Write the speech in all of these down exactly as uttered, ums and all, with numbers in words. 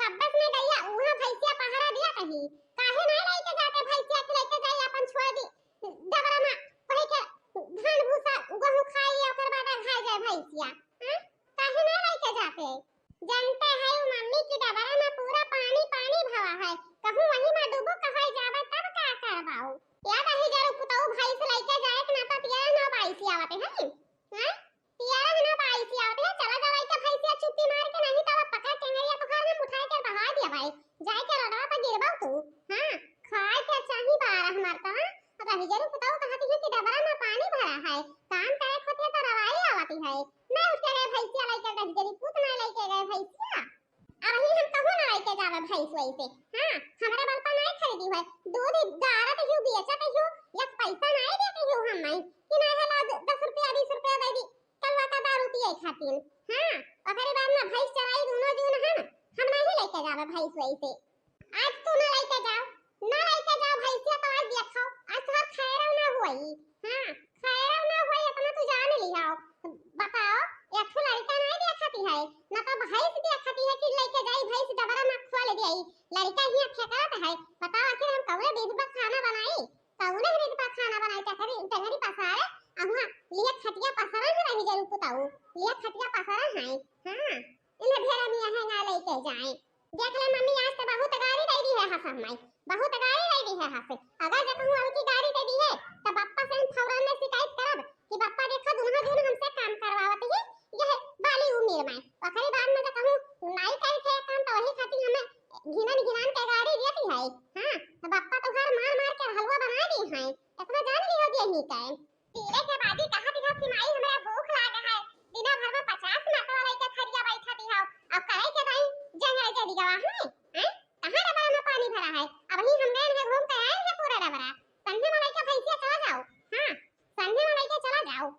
कब्बस में गइया उहाँ भैंसिया पहरा दिया कहीं, काहे नाहीं लइके जाते भैंसिया के लइके जाई अपन छोड़ दी डबरा में, वही के धान भूसा गहूँ खाई ओकर बाद अघाई जाए भैंसिया। हाँ? काहे नाहीं लइके जाते? जानते हैं वो मम्मी की डबरा में पूरा पानी पानी भरा है, कहूँ वही में डूबो कहाई जावे तब का करवाओ? या कहीं जरूर पुतऊ भैंस लइके जाए के ना तो पियरा ना बाइसी आवते हैं। हाँ? पियरा ना बाइसी आवते हैं, चला जाओ लइके भैंसिया चुप्पी मार के, नहीं तो अब पकड़ के मेरी पकड़ में उठा के बहा दिया भाई, जाए के रोडवा पर गिरबो तू। हाँ, खाए के चाही बारह मरतबा। अब रही जरूर पुतऊ कहती है कि डबरा में पानी भरा है, काम करे खुद के तो रवाई आवती है। मैं उठ के गए भैंसिया लइके रही जरूर पूत ना लइके गए भैंसिया। अब ही हम कहूँ ना लइके जावे भैंस वैसे। हाँ, हमरा बल पर नहीं खरीदी है, दूध ही गारत ही बेचत ही, एक पैसा नहीं देती हूँ हम मैं कि नहीं हला दस रुपया बीस रुपया दे दी कलवा का दारू पिए खातिर। हाँ, ओकरे बाद में भैंस चराई दोनों जून हम, हम नहीं लइके जावे भैंस वैसे। आज तू ना लइके जाओ, ना लइके जाओ भैंसिया तो आज देखो, आज तोहर खैरव ना हुई। हाँ, खैरव ना हुई, इतना तू जान लिहाओ। बताओ, एक ठो लड़का नहीं देखती है, ना तो भैंस देखती है कि लइके जाई भैंस डबरा में खोल दे, लड़का ही फेंकत है। बताओ आखिर हम कौन विधवा खाना बनाई, कौन विधवा खाना बनाई, टंगरी टंगरी पसारे, अहुआ लिए खटिया पसरा है रही जरूर पुताऊ, लिए खटिया पसरा है। हाँ, इन्हें भेड़ा मियाँ है ना लइके जाए। देख ले मम्मी, आज तो बहुत गारी दे दी है हंस हमाई, बहुत गारी दे दी है हंस। अगर जब कहूँ अबकी गारी दे दी है, तो बप्पा से हम फौरन में शिकायत करब कि बप्पा देखो, दुल्हा जून हमसे काम करवावत ही, यह बाली उम्र में। ओकरे बाद में जब कहूँ नाई करे थे काम, तो वही खातिर हमें घिनन घिनन के गारी देती है। हाँ, तो बप्पा तो घर मार मार के हलवा बना दी है, इतना जान लियो यही का। पीरे के बाजी कहा दिहो कि माई हमरा भूख लाग है, दिना भर में पचास मरतबा लइके थरिया बैठा दिहो, अब करे के दाई जंगल के दिगवा है, हैं? कहाँ डबरा में पानी भरा है? अब ही हम गए हैं घूम के आए हैं पूरा डबरा। संझे में लइके भैंसिया चला जाओ। हाँ, संझे में लइके चला जाओ।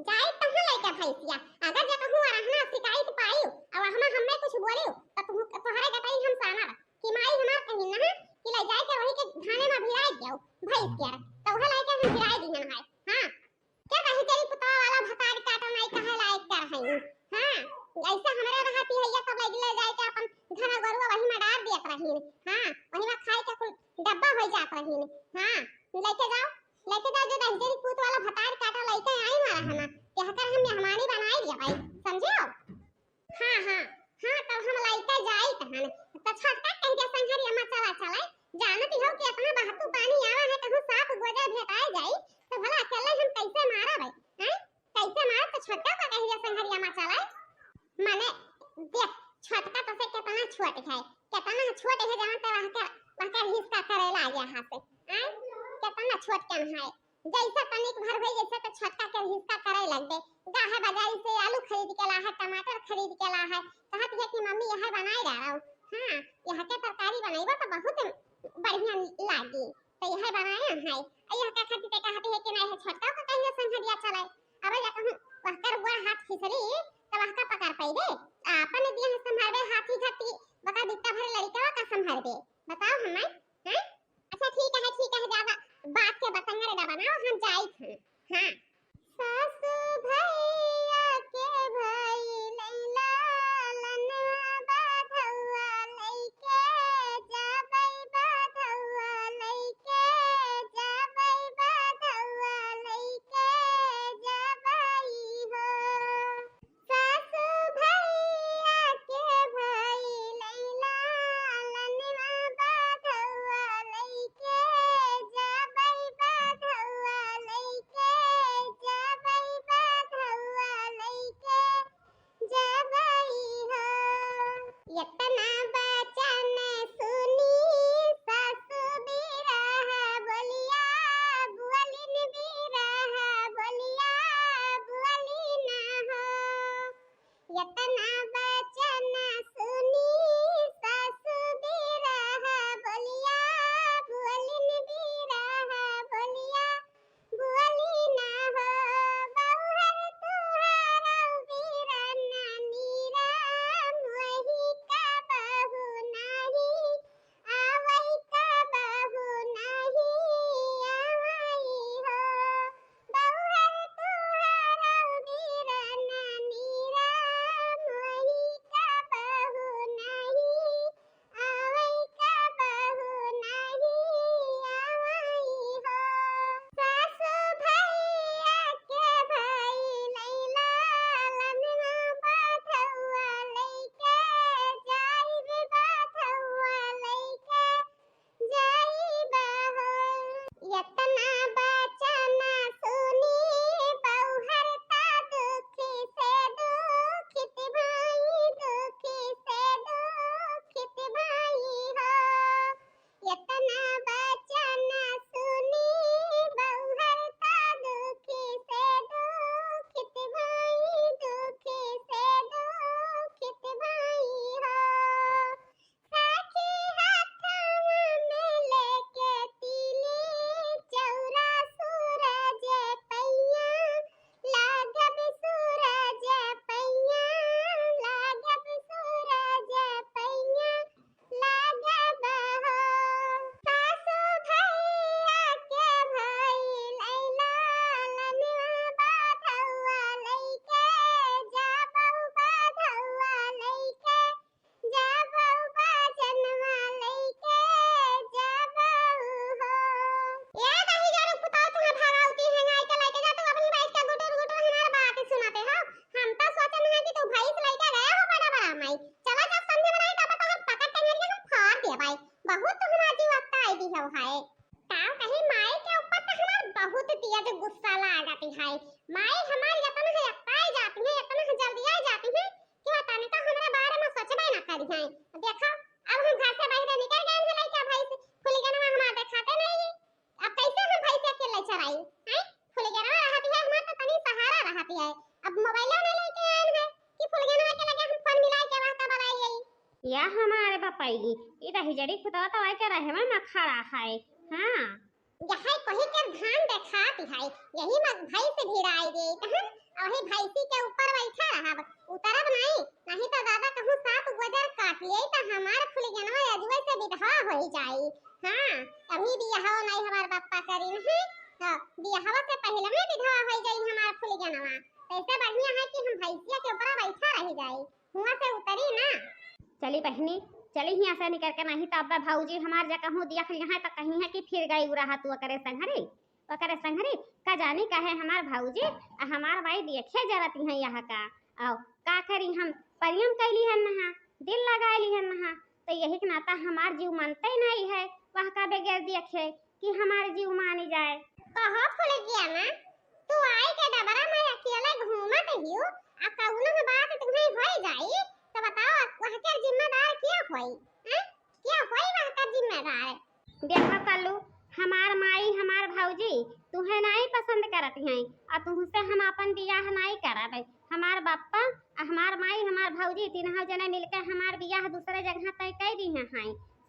जाए तहाँ लइके भैंसिया, अगर जे कहूँ अरहना शिकायत पाई और हमें हमें कुछ बोली तो तुह-, तोहरे गतई हम सानब कि माई हमार कहीं ना कि ले जाए के वही के धाने में भिराई दियो भैंस के, तो वह लइके हम भिराई दिहन है। हाँ, क्या कही तेरी पुतवा वाला भतार काटो नाई कहे लायक कर है। हाँ, ऐसे हमरे रहती है ये सब लइके ले जाए के अपन घना गोरुआ वही में डार दियत रहीन। हाँ, वही में खाए के कुल डब्बा हो जात रहीन। हाँ, लइके जाओ, लइके जाओ, जो दहिजरी पूत वाला भतार काटो लइके आई मारा है ना, कहकर हम मेहमानी बनाई दिया भाई, समझो? हाँ, हाँ, हाँ, तब हम लइके जाई तहन। तो छोटका कह दिया संघरिया मा चला चले, जानती हो कि इतना बहतू पानी आवा है, कहूँ सांप गोजा भेटाए जाई, तो भला अकेले हम कैसे मारा भाई, हैं? कैसे मार तो छोटका का कह दिया संघरिया मा चले। माने देख, छोटका तो से कितना छोट है, कितना छोट है, जहाँ ते वहाँ के, वहाँ के हिसका करे लागे हाथ से, हैं? कितना छोट कन है, जैसे तनिक भर होई, जैसे तो छोटका के हिसका करे लग दे। गाहे बाजारी से आलू खरीद के ला है, टमाटर खरीद के ला है, कहत है कि मम्मी यह बनाए डालो। हाँ, यह के तरकारी बनइबो तो बहुत बढ़िया लागी, तो यह बनाए है। आ यह का खातिर ते कहत है कि नहीं है छोटका को कहियो संघरिया चले। अब जा कहूँ वहकर गोड़ हाथ फिसली तो वहका पकड़ पइबे। आपन दिया है संभालबे हाथी घाटी, बका बित्ता भर लड़का का संभालबे। बताओ हमें, हैं? अच्छा ठीक है, ठीक है, ज्यादा बात के बतंगड़ ना बनाओ, हम जाइत हैं। हाँ। सासू भैया के भाई लैला लनवा बाधवा लैके जाबै, बाधवा लैके जाबै, बाधवा लैके जाबै हो। सासु भैया के भाई लैला लनवा बाधवा लैके जाबै, बाधवा लैके जाबै, बाधवा लैके जाबै हो। यतना बचन सुनी सासु बिरहा बोलिया, बोलिन बिरहा बोलिया, बोलिन हो। यतना बचन सुनी सासु बिरहा बोलिया, बोलिन बिरहा बोलिया, बोलिन हो। बउहर तुहरा बिरना नीरा मोही का बहू। माई हमार इतना है अकताई जाती है, इतना है जल्दियाई जाती है कि वो तनिका हमरा बारे में सोचबे ना करी हैं। देखो, अब हम घर से बाहर निकल गए हैं, लइका भैंस फुलगनवा हमार देखाते नहीं है। अब कैसे हम भैंस अकेले चराई हैं? फुलगनवा रहती है हमार तो तनी सहारा रहती है। अब मोबाइलो ना लेके आए हैं कि फुलगनवा के लगे हम फोन मिला के वहाँ का बलाई गई। या हमारे बपाई, ई तो हिजड़ी कुतवा तो आके रहे में मखड़ा है। हाँ, यही कोही के धान देखात है, यही में भैंस भिड़ाई देत हन, वही भैंसी के ऊपर बैठा रहब, उतरब नहीं, नहीं तो दादा कहूँ सात गोजर काट लिए तो हमार फुलगनवा अजुए से विधवा होई जाई। हाँ, कभी बियाहो नहीं हमार बप्पा करी नहीं, तो बियाहवा से पहले में विधवा होई जाई हमार फुलगनवा। तो ऐसे बढ़िया है कि हम भैंसिया के ऊपर बैठा रह जाई, हुआं से उतरी ना। चली बहिनी, चली हियां से निकर के, नहीं तो अब्बा भौजी हमार जा कहूँ दिया खलिया है तो कहीं है कि फिर गई उरा तू ओकरे संघरी, ओकरे संघरी। का जानी काहे हमार भौजी आ हमार माई देखे जरती हैं यहाँ का। आओ, का करी, हम परियम कैली हन नहा, दिल लगाई ली हन नहा, तो यही के नाता हमार जीव मनते नहीं है वह का बगैर देखे कि हमार जीव मानी जाए। कहो फुलगिया ना, तू आई के डबरा में अकेले घूमत हियो, आ कौनो बात तुम्हें होई जाई, तो बताओ, वह के जिम्मेदार क्या होई? हैं? क्या होई वह का जिम्मेदार? देखो कल्लू, हमार माई, हमार भौजी तुहे नहीं पसंद करत हैं, और तुहसे हम अपन बियाह नहीं करब। हमार बप्पा, हमार माई, हमार भौजी, तीनों जने मिलके हमार बियाह दूसरे जगह तय कर दी हैं,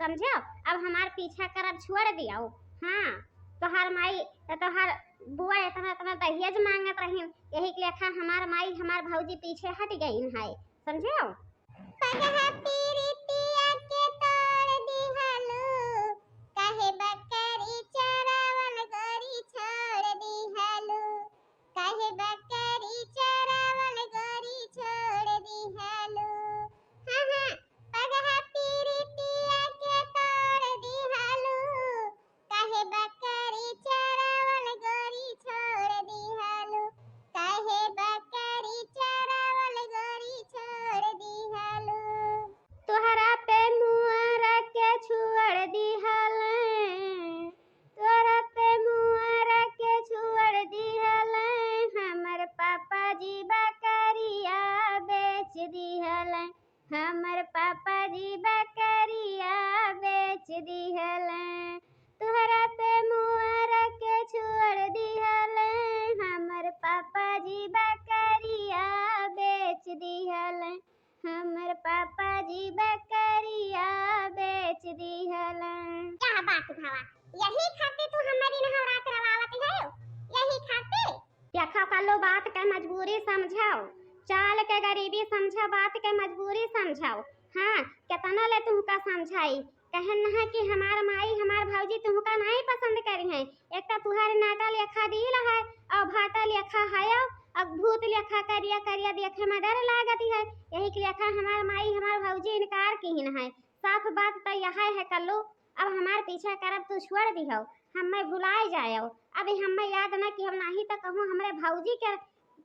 समझो? अब हमार पीछा करब छोड़ दियो। हाँ, तोहार माई, तोहार बुआ इतना, इतना दहेज मांगत रहीन, यही के लेखा हमार माई, हमार भौजी पीछे हट गईन है, समझो? पगहा पीरितिया के तोड़ दिहलू, काहे बकरी चरावल गोरी छोड़ दिहलू, काहे बकरी चरावल गोरी छोड़ दिहलू। हाँ, हाँ, पगहा पीरितिया के तोड़ दिहलू, काहे बकरी चरावल गोरी छोड़ दिहलू, काहे बकरी चरावल गोरी छोड़ दिहलू। तोहरा पे मुआ रख के छोड़ दिहलें, तोहरा पे मुआ रख के छोड़ दिहलें, हमर पापा जी बकरिया बेच दिहलें, हमर पापा जी बकरिया बेच दिहलें, तोहरा पे मुआ रख के छोड़ दिहलें, हमर पापा जी बकरिया बेच दिहलें, हमर पापा जी बकरिया बेच दिहलें। क्या बात भवा, यही खातिर तू हमारी नहवरात रवावत है, यही खातिर? देखा कल्लू, बात के मजबूरी समझाओ, चाल के गरीबी समझाओ, बात के मजबूरी समझाओ। हाँ, केतना ले तुमका समझाई, कहन है कि हमार माई, हमार भौजी तुमका नहीं पसंद करी हैं। एक तो तुहार नाटा लेखा दिल है, और भाटा लेखा है, और भूत लेखा करिया करिया देखे में डर लागत है। यही के लेखा हमार माई, हमार भौजी इनकार किहिन है। साफ बात तो यह है कल्लू, अब हमार पीछा करब तू छोड़ दिहो, हमें भुलाए जायो। अब हमें याद ना कि हम नाही तो कहूँ हमरे भौजी के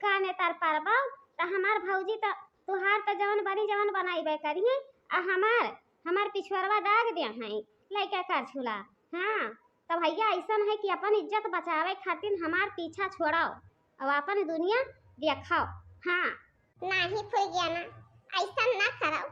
काने तर परबो, तो हमार भौजी तो तुहार तो जवन बनी जवन बनाइबे करिए, आ हमार, हमार पिछुअरवा दाग दिया है लइका कर छुला। हाँ, तो भैया ऐसन है कि अपन इज्जत बचावे खातिर हमार पीछा छोड़ो, अब अपन दुनिया देखाओ। हाँ। नाही फुलगिया ना, ऐसन ना करो,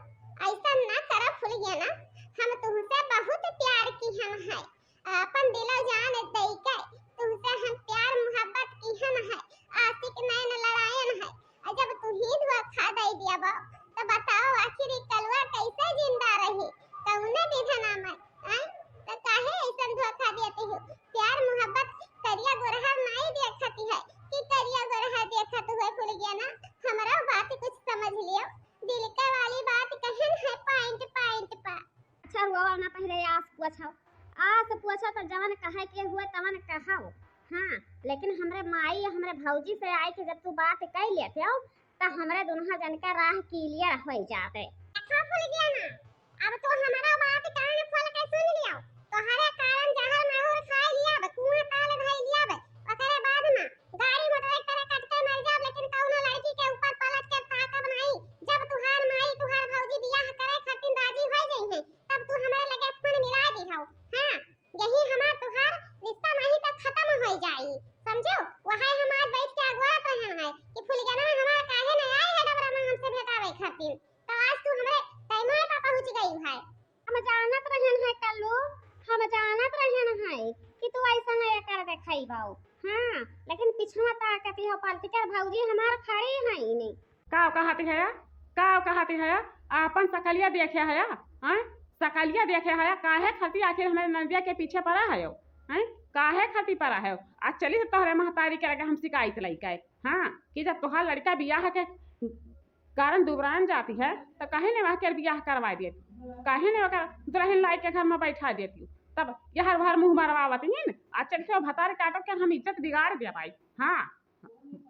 ऐसन ना करो फुलगिया ना, हम तुमसे बहुत प्यार किहन है, अपन दिलो जान दई के तुमसे हम प्यार मोहब्बत किहन है, आशिक नैन लड़ायन है, और जब तू ही धोखा दे दिया बा, तो बताओ आखिर ई कलुआ कैसे जिंदा रही, कौने विधना में, आय? तो काहे ऐसन धोखा देती हो? प्यार मोहब्बत करिया गोरहर नाई देखती है कि करिया गोरहर देखत हुए फुलगिया ना, हमरा बात कुछ समझ लियो, दिल के वाली बात कहन है point point पा। अच्छा रुआ ना, पहले आस पूछो, आस पूछो तो जवन कहे के हुए तवन कहो। हाँ, लेकिन हमरे माई, हमरे भौजी से आए के जब तू बात कह लेते हो, तो हमरे दुनहा जन का राह clear हो जाते। अच्छा फुलगिया ना, अब तू हमारा बात कान खोल के सुन लियो। तोहरे कारण जहर माहुर खाई लिया, कुआं ताल धई लिया, ओकरे बाद में गाड़ी मोटर एक तरह कटते मर जाब, लेकिन कौनो लड़की के ऊपर पलट के ताकब नहीं। जब तुहार माई, तुहार भौजी बियाह करे खातिर राजी हो गई है, तब तू हमारे लगे फोन मिला दी हो। हाँ, यही हमार तुहार रिश्ता नहीं तो खत्म हो जाई, समझो? वहां हमार बैठ के अगोरत रहे। जानत रहन है कल्लू, हम जानत रहन है कि तू ऐसन एकर देखइबौ। हाँ, लेकिन पिछुआ ताकत हो पलटिकर भौजी हमार खड़ी है ने। का कहत है? का कहत है? आपन सकलिया देखे है, हैं? सकलिया देखे है, काहे खातिर आखिर हमरे ननदिया के पीछे पड़ा है, हैं? काहे खातिर पड़ा है? आज चली तो तोहरे महतारी के लगे हम शिकायत लइके, हाँ, कि जब तोहार लड़का बियाह के कारण दुबरान जाती है, तो काहे ने वह के बियाह करवा देती? काहे ने ओकर दुल्हन लाई के घर में बैठा देती? तब यहर वहर मुँह मरवावत ही न, आ चल के भतार काटो के हम इज्जत बिगाड़ दे भाई। हाँ,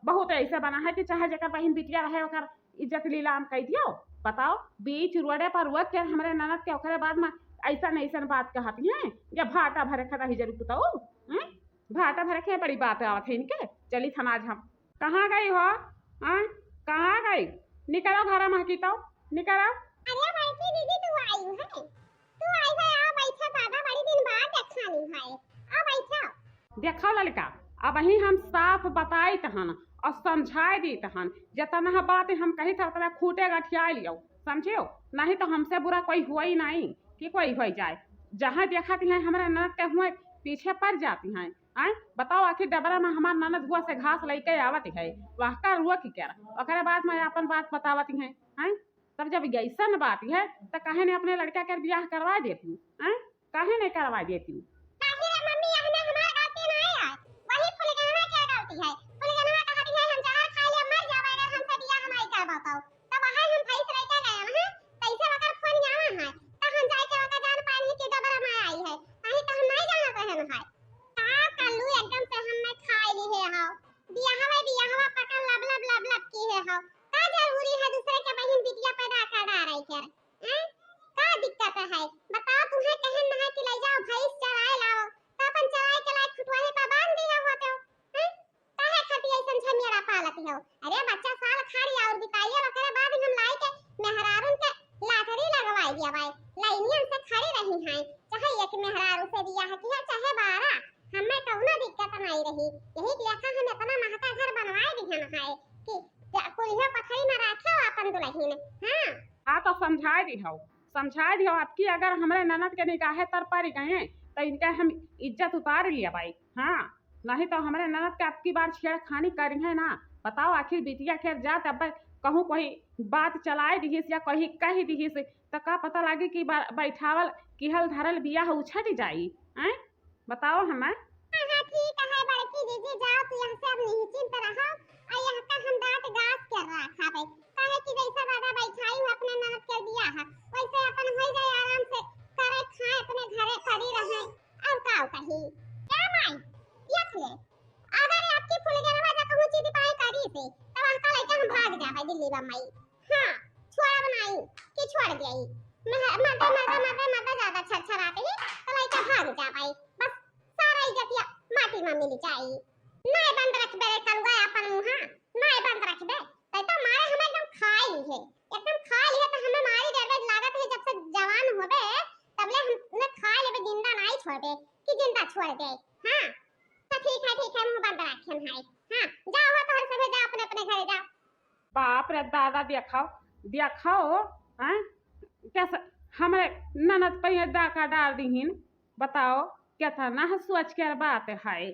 बहुत ऐसे बना है कि चाहे जेकर बहिन बिटिया रहे, ओकर इज्जत लीलाम कइ दियो। बताओ, बीच रोडे पर रोक के हमरे ननद के, ओकरे बाद में ऐसन ऐसन बात कहती हैं, ये भाटा भरे खा रही जरूर पुताऊ, हैं? भाटा भरे के बड़ी बात आवत है इनके। चली थन आज हम। कहाँ गई हो? हाँ, कहाँ गई? निकरो घर में की तो, निकरो। अरे बड़की दीदी, तू आई है, तू आई है, आओ बैठा, दादा बड़ी दिन बाद देखानी है, आओ बैठा। देखो ललका, अबहीं हम साफ बताइत हन और समझाए दीत हन, जतना बात हम कही था उतना खूटे गठिया लियो, समझियो? नहीं तो हमसे बुरा कोई हुआ ही नहीं कि कोई हो जाए। जहाँ देखत हैं हमरा ननद के हुए पीछे पड़ जाती हैं। आय, बताओ, आखिर डबरा में हमार ननद हुआ से घास लइके आवत है, वह का रुआ की क्या? ओकरे बाद में अपन बात बतावत हैं, आय? तब जब ऐसन बात है, त काहे ने अपने लड़का के बियाह करवा देती, आय? काहे नहीं करवा देती? काहे रे मम्मी, एहमे हमार गलती नहीं है, वही फुलगनवा के गलती है। फुलगनवा कहत है, "हम जहर खाई ले, मर जाबे, अगर हमसे बियाह नहीं करबो तो।" तब वही हम भैंस लेके गए हैं, तैसे ओकर फोन आवा है, तब हम जाए के ओकर जान पानी के डबरा में आई है, नहीं तो हम नहीं जाना पहन है। का कल्लू एकदम से हमें खाई ली है हो, बियाहवा बियाहवा पकड़ लब लब लब लब की है हो, का जरूरी है दूसरे के बहिन बिटिया पैदा कर डारे के, हैं? का दिक्कत है? बताओ, तुम्हें कहन ना है कि ले जाओ भैंस चराए लाओ, तो अपन चराए के लायक खुटवाही पर बांध दिया होते हो, हैं? काहे खातिर ऐसन झमेला पालत हो? अरे बच्चा साल खाड़ी और बिताइए, ओकरे बाद हम लाई के मेहरारून के लाटरी लगवाई दिया भाई, लाइनियन से खड़ी रही हैं, चाहे एक मेहरारू से बियाह किया, चाहे बारह, हमें कौनो दिक्कत नहीं रही। यही के लेखा हम इतना महका घर बनवाए दिहन है कि जा-, कुल्हियो पथरी में राखे हो अपन दुल्हन। हाँ। हाँ, तो समझाए दिहो, समझाए दिहो। अबकी अगर हमरे ननद के निगाहे तर पड़ गए, तो इनके हम इज्जत उतार लिया भाई। हाँ, नहीं तो हमरे ननद के अबकी बार छेड़खानी करी है ना। बताओ, आखिर बिटिया खेर जात अब कहूँ कोई बात चलाए दिहिस या कोई कह दिहिस, तो का पता लागी कि बा-, बैठावल किहल धरल बियाह उछट जाई, हैं? बताओ हमें। हाँ, हाँ, ठीक है बड़की दीदी, जाओ तू यहाँ से अब निश्चिंत रहो, और यहाँ का हम डांट गास के रखाबे, काहे कि जैसा दादा बैठाई हो अपने ननद के बियाह, वैसे अपन हो जाए आराम से, करे खाए अपने घरे पड़ी रहे, और का कही। क्या माई, ये ले, अगर आपकी फुलगनवा जा कहूँ चीज पाए करी से, तब आपका लइका हम भाग जाबे दिल्ली बम्बई। हाँ, छोड़ब नाई कि छोड़ गई। मह-, मरदे, मरदे, मरदे, मरदे ज्यादा छरछरात ही, तो लइका भाग जा भाई। बस सारा इज्जतिया माटी में मिल जाई। नाय बंद रखबे रे कलुआ अपन मुँहा, नाय बंद रखबे। तै तो मारे हम एकदम खाई है, एकदम खाई है तो हमें मारी डरबे लागत है। जब से जवान होबे, तबले हम न खाई लेबे, जिंदा नाई छोड़बे कि जिंदा छोड़ दे। हाँ, तो ठीक है, ठीक है, मुँह बंद रखेन है। हाँ, जाओ हो तोहर सभे, जाओ अपने, अपने घरे जाओ। बाप रे दादा, देखाओ, देखाओ, हैं? कैसे हमरे ननद पे ये डाका डार दीहिन? बताओ, केतना सोच के बात है।